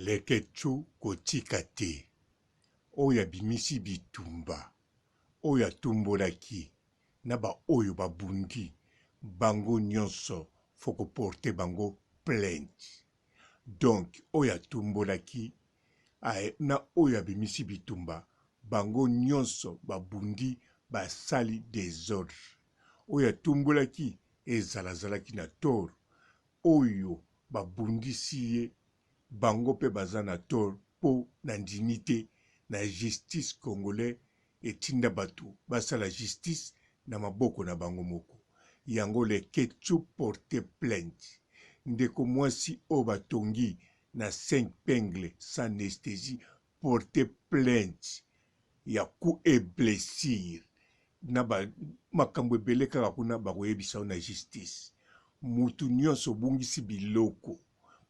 Leketchou kotika te oyo abimisi bitumba oyo atumbolaki na ba oyo babundi bango nionso faut ko porter bango plainte donc oyo atumbolaki na oyo abimisi bitumba bango nionso babundi basali desordre oyo atumbolaki ezala azalaki na tort oyo babundisi ye bango pe baza na tort po na ndimi te na justice congolais etinda batu basala justice na maboko na bango moko yango leketchou porte plainte ndeko mwasi oyo batongi na 5 pingle sans anesthesie porte plainte ya coup et blessure na ba makambo ebele kaka kuna bakoyebisa yo na justice mutu nionso obungisi biloko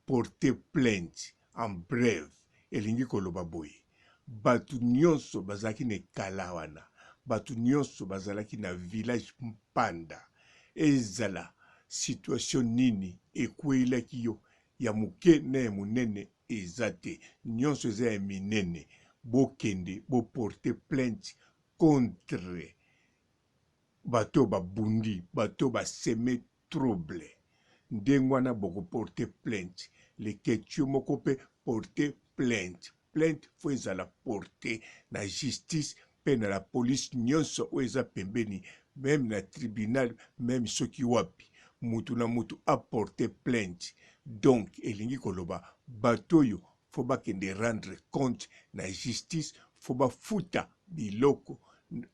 porte plainte en breve elingi koloba boye batu nionso bazalaki na ekala wana batu nionso bazalaki na village mpanda ezala situation nini ekweyelaki yo ya moke na ya monene eza te nionso eza ya minene bokende bo porte plainte contre bato oyo babundi bato oyo ba seme trouble ndenge wana boko porte plainte leketshou moko pe porte plainte plainte faut ezala porte na justice pe na la police nionso oyo eza pembeni meme na tribunal meme soki wapi mutu na mutu a porte plainte donc elingi koloba bato oyo faut bakende rendre compte na justice faut bafuta biloko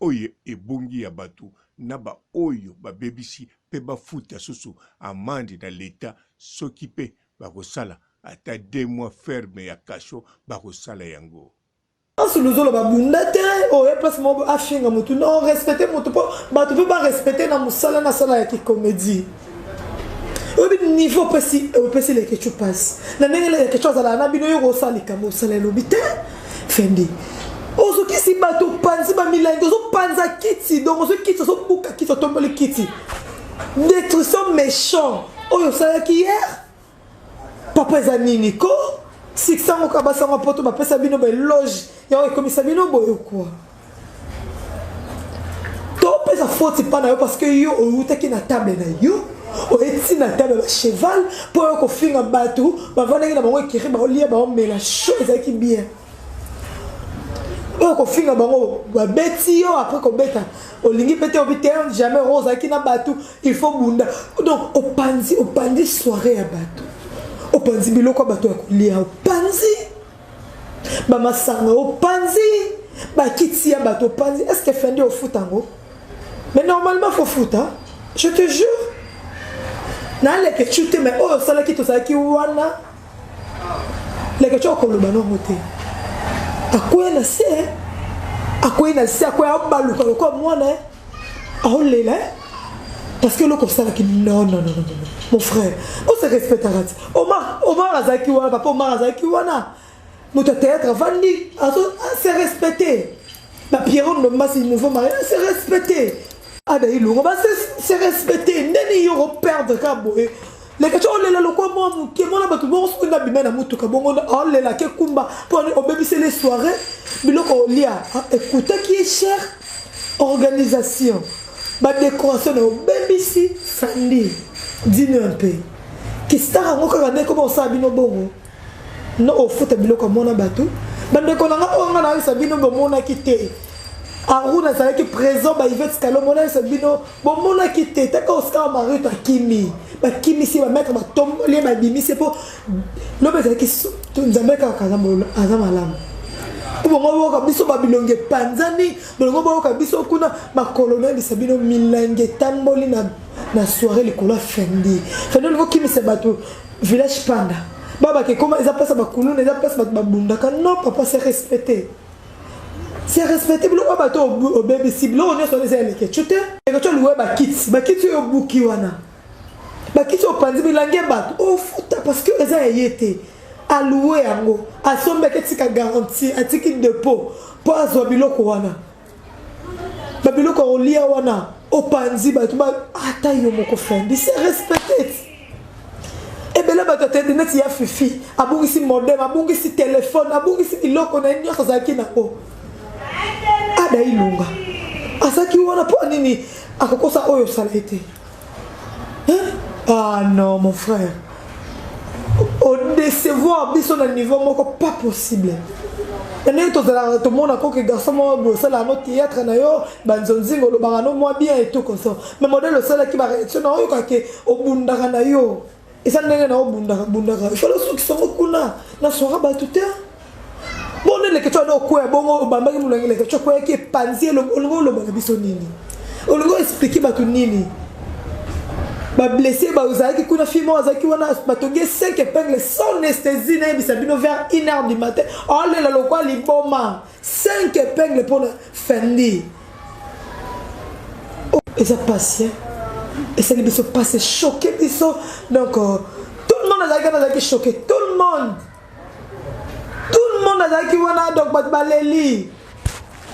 oyo ebungi ya bato na ba oyo babebisi pe bafuta susu amande na l'etat soki pe bakosala ata deux mois ferme ya cachot bakosala yango. Hans Luzolo ba bunda te oye place moko afinga mutu non respecte mutu po batu pe ba respecte na musala na sala ya ki comedie oyebi niveau opesi opesi leketchou pasi na ndenge leketchou azalaka na bino yo kosala likambo osala elobi te fendi ozokisi bato opanzi bamilangi ozopanza kiti donc ozwi kiti ozobuka kiti otomboli kiti destruction méchant oyo osalaki hier Papa eza nini ko? Succès yango kaka basi yango poto bapesa bino ba eloge yango ekomisa bino boye quoi? Topesa faute pa na yo parce que yo owutaki na table na yo oye ti na table ya ba cheval mpo oyo kofinga bato bavandaki na bango ekiri baolia baomela chaud ezalaki bien oyo kofinga bango babeti yo après kobeta olingi mpe te obi te jamais oyo ozalaki na bato il faut bunda donc opanzi opanzi soirée ya bato opanzi biloko ya bato ya kolia opanzi bamasanga opanzi bakiti ya bato opanzi est ce que fendi ofuta yango mais normalement faut futa je te jure naleke tu te mais oyo osalaki tozalaki wana Leketshou akoloba nango te akwei na se akwei na se akwei abaluka lokola mwana aolela parce que eloko osalaki non non non non mon frère ose respectaka ti omar omar azalaki wana papa omar azalaki wana moto ya théâtre avandi azo se respecte ba pierrot ndombasi nouveau mari se respecte ada ilongo ba se respecte ndeni yo koperdre kaka boye Leketshou olela lokwa mwa moke mwana bato bongo soki nabima na motuka bongo olela ke kumba mpo obebiseli soirée biloko olia ekutaki ye cher organisation badecoration na obebisi sandi dino un peu kistar yango kaka nde ekoma kosala bino bongo no ofuta biloko ya mwana bato bandeko na nga oyo nga nayebisa bino bomonaki te aruna azalaki présent ba ivete kalombo nayebisa bino Bomonaki te taka Oscar Marito akimi bakimisi ye ba maitre batomboli ye babimisi ye mpo lobi ezalaki nzambe kaka aza malamu mpo bongo boyoka biso babilongi epanzani bolongo boyoka biso kuna makolo nayebisa bino milangi etamboli na, na soirée likolo ya fendi fendi olingi okimisa bato village panda babaka ekoma eza place ya bakuluna eza place bato babundaka non papa se respecte Se respecte biloko ya bato obebisi biloko nyonso wana eza ya leketshou te leketshou aluwa bakiti bakiti oyo obuki wana bakiti oyo opanzi milangi ya bato ofuta parce que eza ya ye te aluwe yango asombaki atika garantie atiki depot mpo azwa biloko wana babiloko ya kolia wana opanzi bato ata yo moko fendi se respecte. Ebele bato ya tete neti ya Fifi abungisi modem, abungisi telefone, abungisi biloko na ye nyonso azalaki nango. Ada Ilunga azalaki wana mpo nini akokosa oyo osala ye te? Hein? Ah non mon frère, odecevoir biso na niveau moko pas possible. Na ndenge tozalaka tomona koke garçon moko boye osala yango théâtre na yo banzonzinga olobaka no mwa bien et tout comme ça, mais modèle osalaki ba réaction na oyoka ke obundaka na yo eza ndenge na obundaka bundaka ifale osukisa yango kuna na soka bato te. Bongo nde leketshou wana okwea bongo obambaki molangi leketshou akweyaki epanzi elongi olingi oloba na biso nini olingi oexplike bato nini bablesse bazalaki kuna fille moko azalaki wana batongi ye 5 epingle sans anesthésie nayebisa bino vers 1 heure du matin aolela lokwa liboma 5 epingle mpona fendi oh, eza pasi esali biso pasi choqué biso donc euh, tout le monde azalaki wana azalaki choqué tout le monde Tout le monde azalaki wana donc bato baleli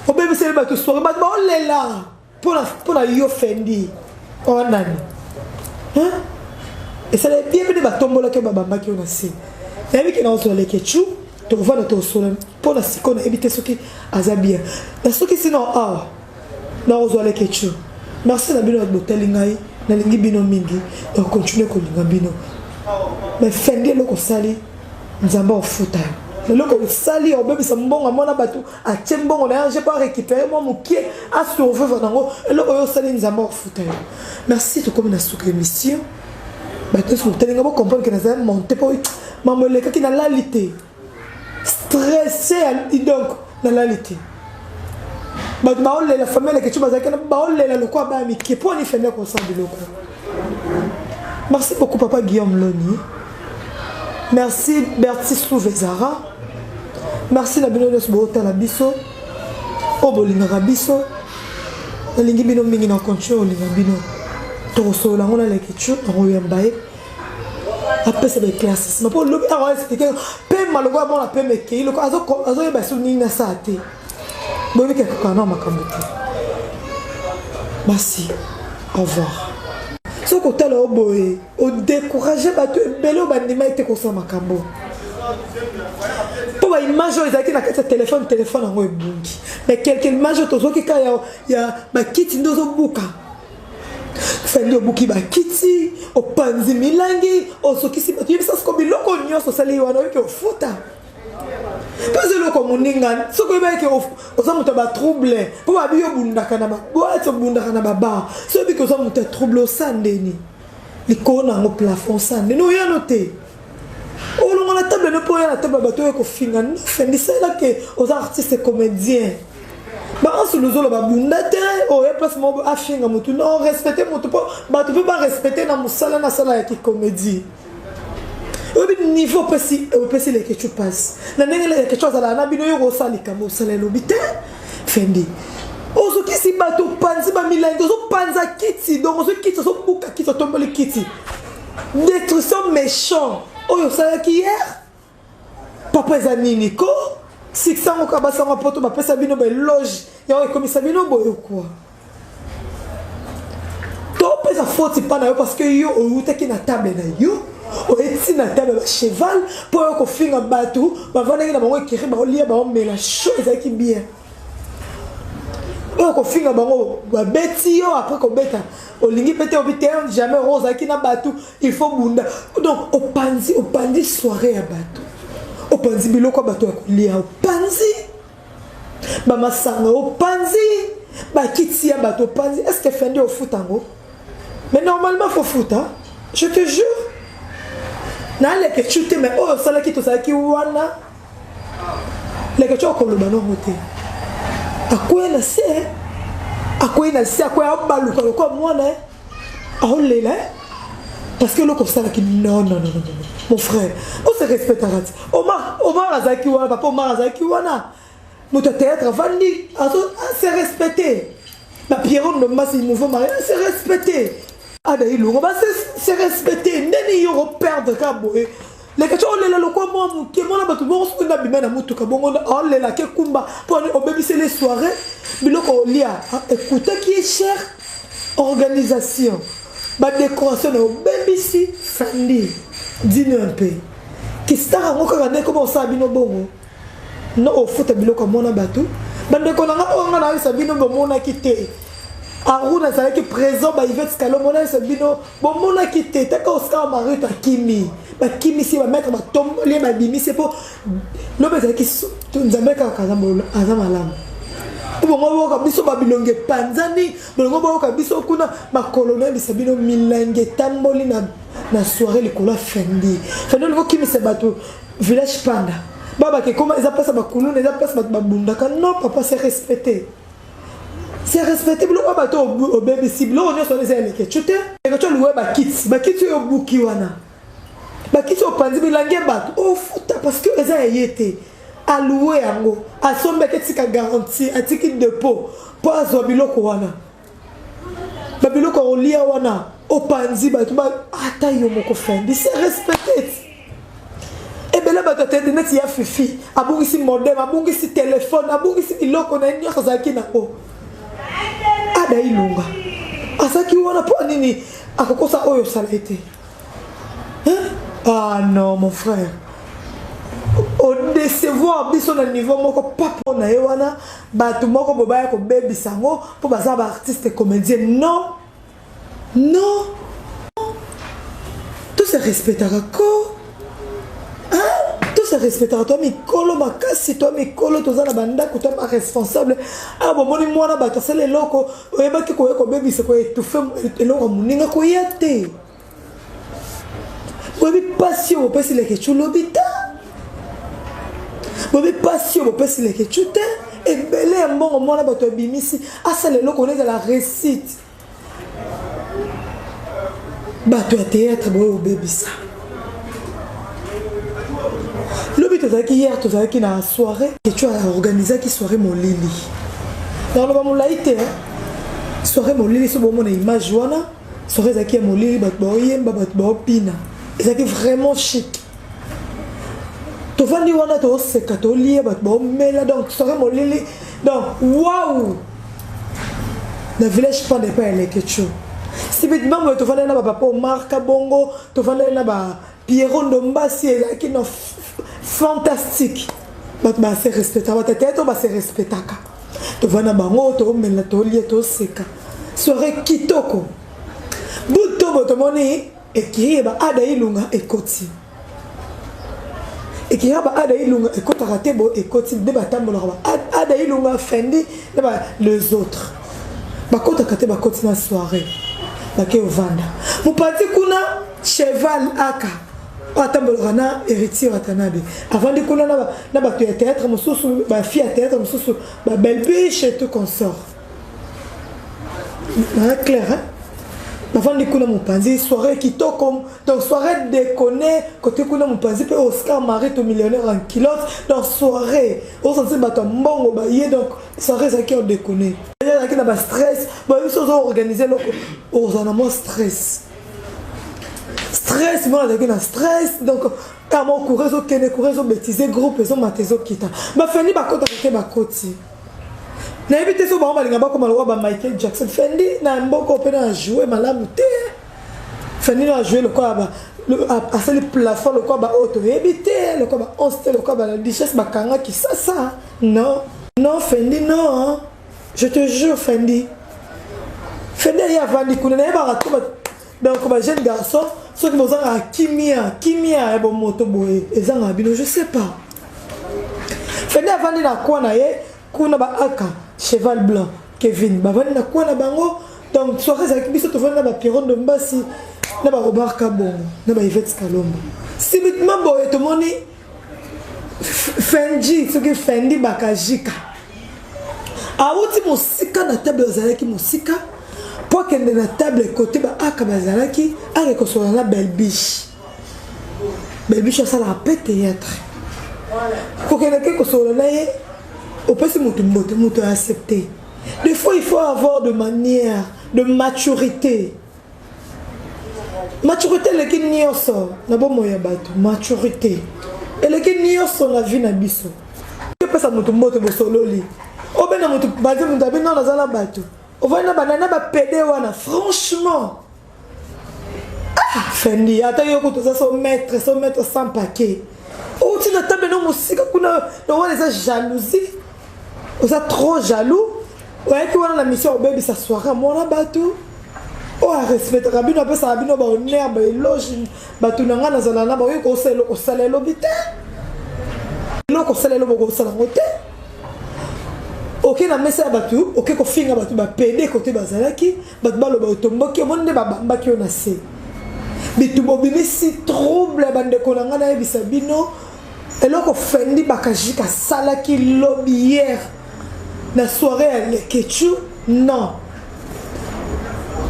obebiseli bato soirée bato baolela mpona yo fendi oa nani esala bien mpe nde batombolaki yo babambaki yo na se nayebi ke nakozwa lekechu tokovanda tokosola mpo na sikoyo nayebi te soki aza bien na soki sino awa nakozwa lekechu merci na bino botali ngai nalingi bino mingi nakocontinue kolinga bino mais fendi eloko osali Nzambe akofuta yo eloko osali obebisa mbongo mwana bato atie mbongo na ye ange mpo arécupere mwa mokie asurvivre nango eloko oyo osali nzambe akofuta yo merci tokomi na suka émission bato nyonso botali nga bocomprendre ke nazali monte mpo mambo elekaki nalali te stresse donc nalali te bato baolela famille lekeci bazalaki na baolela lokola baya mike mpo ani famille akosala biloko merci beaucoup papa guillaume loni merci berti souvezara merci na bino nyonso bootala biso oyo bolingaka biso nalingi bino mingi na continue kolinga bino tokosolola yango na lekecu nakoyamba ye apesa ba éclaircissement mpo lobi awa explike pema lokola mwana pema ekei lokola azoyeba so nini nasala te boyebi ke akokana na makambo te merci au revoir soki otala yo boye odécourage bato ebele oyo bandima ete kosala makambo mpo baimage oyo ezalaki na kati ya telefone telefone yango ebungi mais quelque image oyo tozwaki kaka ya bakiti nde ozobuka Fendi obuki bakiti, opanzi milangi, ozokisi bato, yebisa siko biloko nyonso osali wana oyoki ofuta. Mpo eza eloko moninga, soki oyebaki ke oza moto ya batrouble, mpo babi yo obundaka na baboite, obundaka na babar, soki oyebi ke oza moto ya trouble osa ndeni likolo na yango plafond osa ndeni oyano te olongola table no mpo oya na table ya bato oyo kofinga no fendi sala ke oza artiste comédien baansu luzolo babunda te oya place moko afinga motu no respecte motu mpo bato mpe barespecte na mosala nasala ya kicomédie oyebi niveau opesi opesi lekechu pasi na ndenge lekechu azalaka na bino yo kosala likambo osala elobi te fendi ozokisi bato opanzi bamilangi ozopanza kiti donc ozwi kiti ozobuka kiti otomboli kiti Destruction méchant oyo osalaki hier papa eza nini ko succès yango kaka basi yango poto bapesa bino ba eloge yango ekomisa bino boye quoi topesa faute mpa na yo parce que yo owutaki na table na yo oye ti na table ya bacheval mpo oyo kofinga bato bavandaki na bango ekiri baolia baomela chaud ezalaki bien oyo kofinga bango babeti yo après kobeta olingi mpe te obi te jamais oyo ozalaki na bato il faut bunda donc opanzi opanzi soirée ya bato opanzi biloko ya bato ya kolia opanzi bamasanga opanzi bakiti ya bato opanzi est ce que fendi ofuta yango mais normalement faut futa je te jure naleke cu te mais oyo osalaki tozalaki wana Leketshou akoloba nango te akwei na se akwei na se akwei abaluka lokola mwana aolela parce que eloko osalaki non non non non mon frère ose respectaka ti omar omar azalaki wana papa omar azalaki wana moto ya théâtre avandi se respecte ba pierrot ndombasi nouveau mari se respecte ada ilongo ba se respecte ndeni yo koperdre kaka boye Leketshou olela lokwa mwa moke mwana bato bongo soki nde abima na motuka bongo olela ke kumba mpo obebiseli soirée biloko olia ekutaki ye cher organisation badécoration na obebisi fandi. Dis-nous un peu. Ki-star yango kaka nde ekoma kosala bino bongo? No ofuta biloko ya mwana bato. Bandeko na nga oyo nga nayebisa bino bomonaki te. Aruna azalaki présent ba Yvette Kalombo nayebisa bino bomonaki te. Taka Oscar Marito akimi. Bakimisi ye ba maître batomboli ye babimisi ye mpo lobi ezalaki Nzambe kaka aza malamu. Mpo bongo boyoka biso ba bilongi epanzani, bolongo boyoka biso kuna makolo nayebisa bino milangi etamboli na na soirée likolo ya Fendi. Fendi olingi okimisa bato village panda. Ba bake koma eza place ya bakuluna eza place bato babundaka. Non papa c'est respecté. C'est respecté biloko bato obebisi biloko nyonso wana eza ya leketchu te. Leketchu aluwe bakiti bakiti oyo obuki wana bakiti oyo opanzi milangi ya bato ofuta parce que eza ya ye te. Aluwe yango asombi ake tika garantie atiki depot mpo azwa biloko wana. Ba biloko ya kolia wana opanzi bato ba ata yo moko fendi se respecte ebele bato atende neti ya fifi abungisi modem abungisi telefone abungisi biloko na ye nyonso azalaki nango ada ilunga azalaki wana mpo nini akokosa oyo osala ye te ah non mon frère odecevoir biso na niveau moko papo na ye wana bato moko bo baya kobebisa yango mpo baza ba artiste comédien non non to se respectaka ko to se respectaka toa mikolo makasi toa mikolo toza na bandako toa baresponsable awa bomoni mwana bato asala eloko oyebaki koya kobebisa koetufe eloko ya moninga koya te boyebi mpasi oyo bopesi leketchu lobi te boyebi mpasi oyo bopesi leketchu te ebele ya mbongo mwana bato abimisi asala eloko wana ezala réussite bato ya théâtre boye obebisa lobi tozalaki hier tozalaki na soirée kechu aorganisaki soirée molili nakoloba molai te soirée molili so bomona image wana Soirée ezalaki ya molili, bato baoyemba, bato baobina. Ezalaki vraiment chic. Tovandi wana tooseka, tolia, bato baomela, donc soirée molili. Donc waouh! Na village panda epai ya Leketchou. Subitement boye tovandaki na ba papa Omar Kabongo, tovandaki na ba Pierrot Ndombasi, ezalaki na fantastique. Bato ba se respectaka, bato ya théâtre ba se respectaka. Tovanda bango, toomela, tolia, toseka. Soirée kitoko. Buto bo tomoni ekiri ba ada ilunga ekoti. Ekiri ba ada ilunga ekotaka te bo ekoti nde batambolaka ba ada ilunga Fendi na ba les autres. Bakotaka te bakoti na soirée. Bake ovanda. Mopanzi kuna cheval aka oyo atambolaka na héritier Watanabe avandi kuna na bato ya théâtre mosusu ba fille ya théâtre mosusu ba belle biche et tout consort. Na clair hein? bavandi kuna mopanzi soirée kitoko donc soirée déconne kote kuna mopanzi mpe Oscar Marie to millionnaire en culotte donc soirée osanti bato ya mbongo baye donc soirée ezalaki en déconne ezalaki na ba stress boyebi so ozo organise eloko ozala na mwa stress stress mwana azalaki na stress donc kama courant ezokende courant ezobetise groupe ezomata ezokita bafendi bakotaka te bakoti nayebi te so bango balinga bakoma lokola ba Michael Jackson Fendi na mboka mpe na joue malamu te Fendi na joue lokola ba asali plafond lokola ba oyo toyebi te lokola ba 11 te lokola ba la duchesse bakanga kisasa non non Fendi non je te jure Fendi Fendi aye avandi kuna nayebaka te donc ba jeune garçon soki bozangaka kimia kimia ya bomoto boye ezangaka bino je sais pas Fendi avandi na kwa na ye kuna ba aka cheval blanc Kevin bavandi na kwa na bango donc soirée ezalaki biso tovandi na ba Pierrot Ndombasi na ba Robert Kabongo na ba Yvette Kalombo subitement boye tomoni Fendi soki Fendi Bakajika awuti mosika na table azalaki mosika mpo akende na table kote ba aka bazalaki ake kosolola na Belbiche Belbiche asalaka mpe théâtre kokende ke kosolola na ye opesi moto mbote moto a accepte des fois il faut avoir de manière de maturité maturité eleki nyonso na bomoi ya bato maturité eleki nyonso na vie na biso opesa moto mbote bosololi obenda moto bazi moto abi non naza na bato ovandi na banana bapede wana franchement ah! Ah, Fendi, ata yo kutu oza so maître, so maître sans paquet. Outi na table no mosika kuna, na wana eza jalousie. Oza trop jaloux. Oyaki wana na mission obebisa soirée mwana bato. Oyo arespectaka bino apesaka bino ba honneur ba éloge bato na ngai nazala na baoyo kosala eloko osala elobi te. Eloko osala elobi okosala yango te. Oke na mesa ya bato, oke kofinga bato ba pede kote bazalaki. Bato baloba otomboki, omoni nde babambaki yo na se. Bitumba obimisi trouble bandeko na ngai nayebisa bino eloko Fendi Bakajika asalaki lobi hier na soirée ya Leketchou non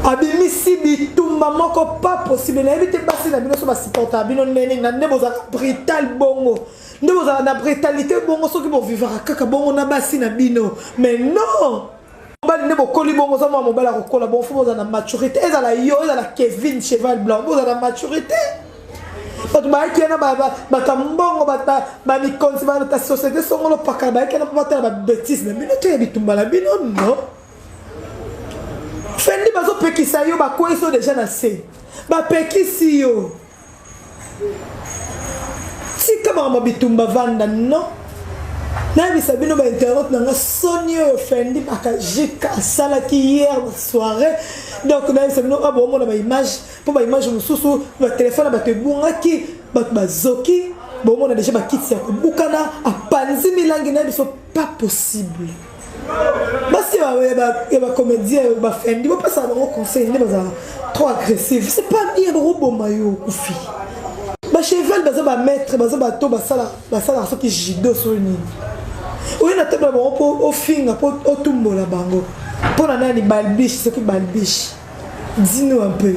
abimisi bitumba moko pas possible nayebi te basi na bino so basupportaka bino ndenge nini na nde bozalaka brutal bongo nde bozalaka na brutalité bongo soki bovivaka kaka bongo na basi na bino mais non mobali nde bokoli bongo oza mwa mobali akokola bongo fo bozala na maturité ezala yo ezala kevin cheval blanc bozala na maturité bato bayaki yana bato ya mbongo bamikonzi bato ya société songolo pakala bayaki yana mpo batala babétise na bino te ya bitumba na bino no fendi bazopekisa yo bakweyisi yo deja na se bapekisi yo Tika makambo bitumba vanda non. Nayebisa bino ba internaute na nga soni oyo Fendi Bakajika asalaki hier na soirée. Donc nayebisa bino oyo bomona ba image mpo ba image mosusu ba telefone ya bato ebungaki bato bazoki bomona deja bakiti ya kobukana apanzi milangi na biso pas possible. Basi ya ba comédien ba fendi bopesaka bango conseil nde bazala trop agressive c'est pas bien bakoboma yo okufi bacheval baza bamaître baza bato basalaka soki judo soki nini oye na table na bango mpo ofinga mpo otumbola bango mpo na nani balbiche soki balbiche dis-nous un peu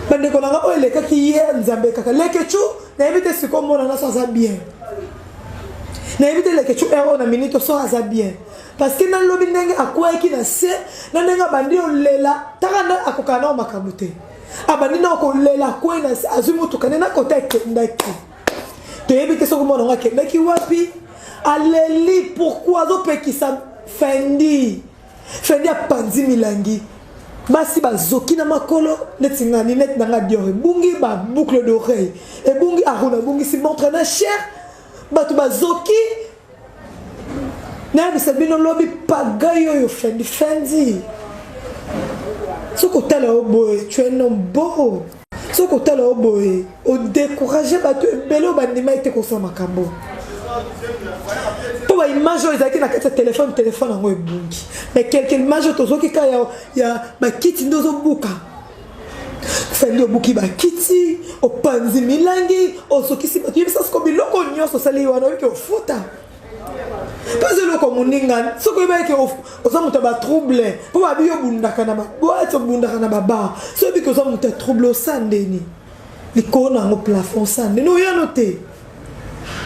bandeko na nga oyo elekaki ye nzambe kaka lekechu nayebi te sikoyo mona naso aza bien nayebi te leketshou heure oyo na minute oso aza bien parce que nalobi ndenge akweyaki na se na ndenge abandi olela taka nde akokana nao makambo te abandi nao kolela akwei na se azwi motuka nde na kota akendaki toyebi te soki mwana yango akendaki wapi aleli pourkui azopekisa fendi fendi apanzi milangi basi bazoki na makolo neti nga linete na nga dior ebungi ba boucle d'oreille ebungi aruna abungisi montre na cher bato bazoki nayebisa bino lobi pagai oyo fendi fendi soki otala yo boye tu es un homme beau soki otala yo boye odecourage bato ebele oyo bandima ete kosala makambo mpo baimage oyo ezalaki na kati ya telefone telefone yango ebungi mais quelque image oyo tozwaki kaka ya, ya bakiti nde ozobuka fendi obuki bakiti opanzi milangi ozokisi bato yebisa siko biloko nyonso osali wana oyoki ofuta mpo eza eloko moninga soki oyebaki ke oza moto ya batrouble mpo babi yo obundaka na baboite obundaka na babar soki oyebi ke oza moto ya trouble osa ndeni likolo na yango plafond osa ndeni oyano te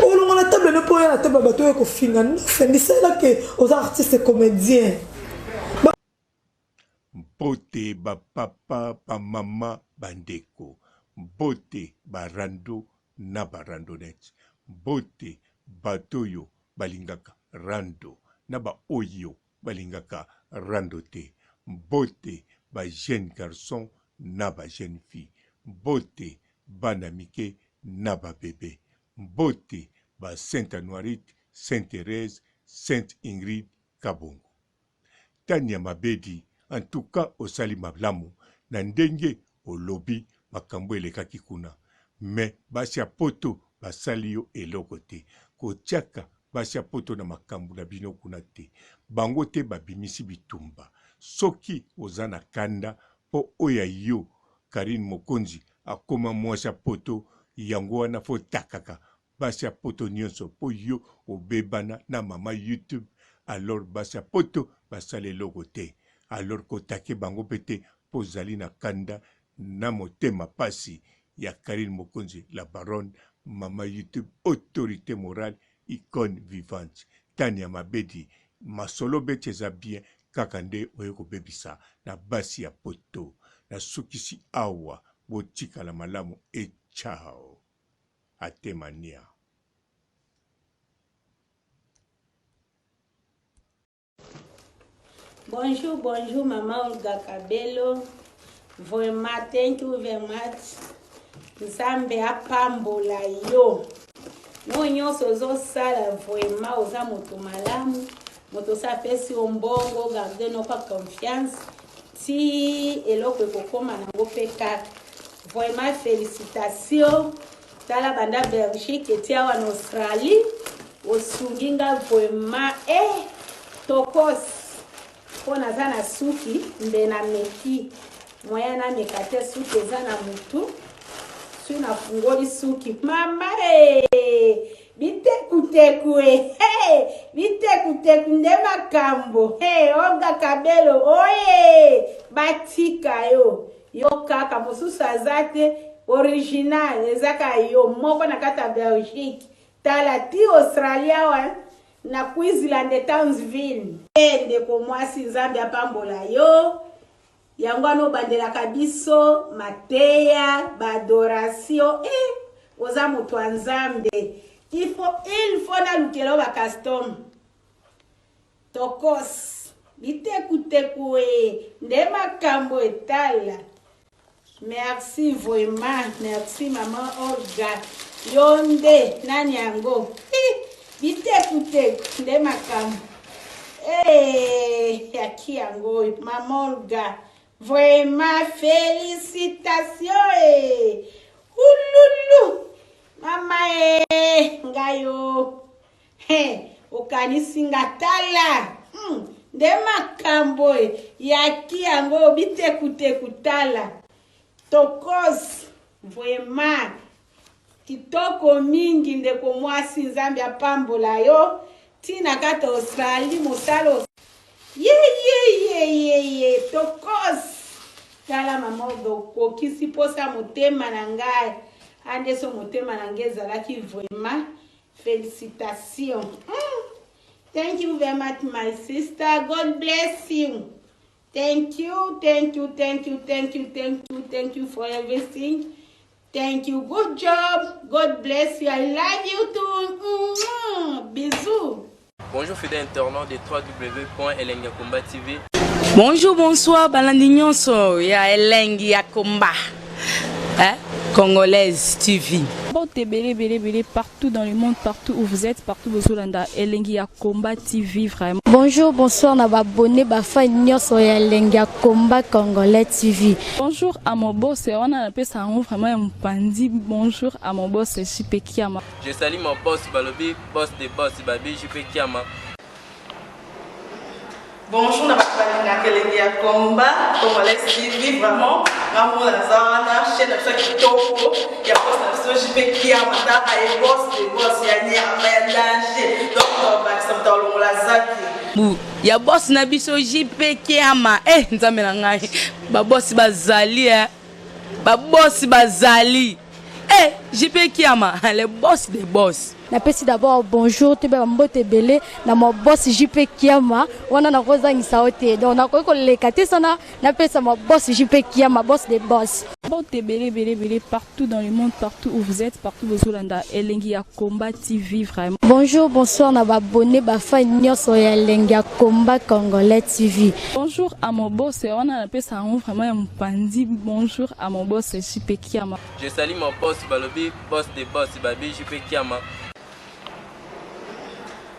olongola table no mpo oya na table ya bato oyo kofinga nofendisela ke oza artiste comédien Mbote ba papa, ba mama, ba ndeko. Mbote ba rando na ba randonnettes. Mbote bato oyo balingaka rando na ba oyo balingaka rando te. Mbote ba jeunes garçons na ba jeunes filles. Mbote bana mike na ba bebes. Mbote ba Sainte Anuarite, Sainte Therèse, Sainte Ingrid Kabongo. Tania Mabedi en tout cas osali malamu na ndenge olobi makambo elekaki kuna mais basi ya poto basali yo eloko te kotiaka basi ya poto na makambo na bino kuna te bango te babimisi bitumba soki oza na kanda po oyo ya yo Carine Mokonzi akoma mwasi ya poto yango wana fo otakaka basi ya poto nionso po yo obebana na mama youtube alors basi ya poto basala eloko te alors kotake bango pe te po ozali na kanda na motema pasi ya Carine Mokonzi la baronne mama youtube autorite morale icone vivante Tania Mabedi masolo obeti eza bien kaka nde oye kobebisa na basi ya poto nasukisi awa botikala malamu et ciao. Atemania. Bonjour, bonjour maman Olga Kabelo. Vraiment thank you very much. Nzambe apambola yo. No nyonso ozosala vraiment oza moto malamu. Moto osi apesi yo mbongo garde no pa confiance ti eloko ekokoma nango mpe kaka. Vraiment félicitations. Tala banda Belgique eti awa na Australie osungi nga vraiment eh tokos mpo naza na suki mbe na meki moyen nameka te suki eza na mutu soki nafungoli suki mama e eh, bitekuteku e eh, hey, bitekuteku nde makambo hey, Olga Kabelo oye batika yo yo kaka mosusu aza te original eza kaka yo moko na kati ya Belgique tala ti Australia awa na Queensland Townsville. Eh, ndeko mwasi Nzambe apambola yo. Yango wana obandelaka biso mateya baadoration. Eh, oza moto ya Nzambe. Il faut nalukela yo bacustom tokos bitekuteku e nde makambo etala. Merci vraiment, merci maman Olga. Yo nde nani yango? Bitekuteku nde makambo. Eh, yaki yango oyo maman Olga. Vraiment félicitations eh. Ululu. Mama eh, ngai yo. He, okanisi nga tala. Nde makambo yaki yango bitekuteku tala. Tokos vraiment kitoko mingi ndeko mwasi Nzambe apambola yo tina kata Australie mosala ye ye ye ye ye tokos tala mama okokisi posa motema na ngai andeso motema na ngai ezalaki vraiment Felicitations. Thank you very much, my sister. God bless you. Thank you, thank you, thank you, thank you, thank you, thank you for everything. Thank you. Good job. God bless you. I love you too. Bisous. Bonjour fidèles internautes de www.elengiyakomba TV. Bonjour, bonsoir, balandi nyonso ya Elengi ya Komba. Hein? Congolaise TV. Mbote ebele ebele ebele partout dans le monde, partout où vous êtes, partout bozolanda Elengi ya Combat TV vraiment. Bonjour, bonsoir na ba abonné ba fan nyonso ya Elengi ya Combat Congolais TV. Bonjour à mon boss, wana napesa yango vraiment ya mopanzi. Bonjour à mon boss JP Kiama. Je salue mon boss balobi boss de boss babi JP Kiama. Bonjour na bato balingaka elengi ya combat congolais TV vraiment nga moko naza wana chaîne na biso ya kitoko ya boss na biso JP Kiama tala ye boss de boss ya nyama ya danger donc tobakisa moto alongola zaki bu ya boss na biso JP Kiama eh nzambe na ngai ba boss bazali eh ba boss bazali eh JP Kiama le boss des boss. Napesi d'abord bonjour toyeba mbote ebele na ma boss JP Kiama wana nakozangisa yo te donc nakoki koleka te sana napesa ma boss JP Kiama boss de boss. Mbote ebele ebele ebele partout dans le monde, partout où vous êtes, partout bozolanda Elengi ya Combat TV vraiment. Bonjour, bonsoir na ba abonné ba fan nyonso ya Elengi ya Combat Congolais TV. Bonjour à mon boss, wana napesa yango vraiment ya mopanzi. Bonjour à mon boss JP Kiama. Je salue mon boss balobi boss de boss babi JP Kiama.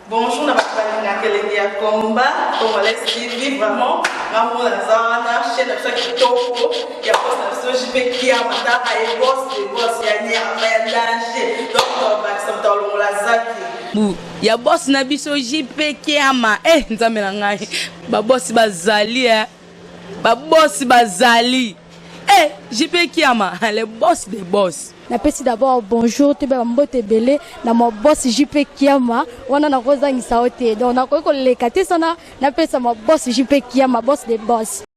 Bonjour na bato balingaka elengi ya combat congolais TV vraiment nga moko naza wana chaîne na biso ya kitoko ya boss na biso JP Kiama tala ye boss de boss ya nyama ya danger donc tobakisa moto alongola zaki bu ya boss na biso JP Kiama eh nzambe na ngai ba boss bazali eh ba boss bazali eh JP Kiama le boss des boss. Napesi d'abord bonjour toyeba mbote ebele na ma boss JP Kiama wana nakozangisa yo te donc nakoki koleka te sana napesa ma boss JP Kiama boss de boss.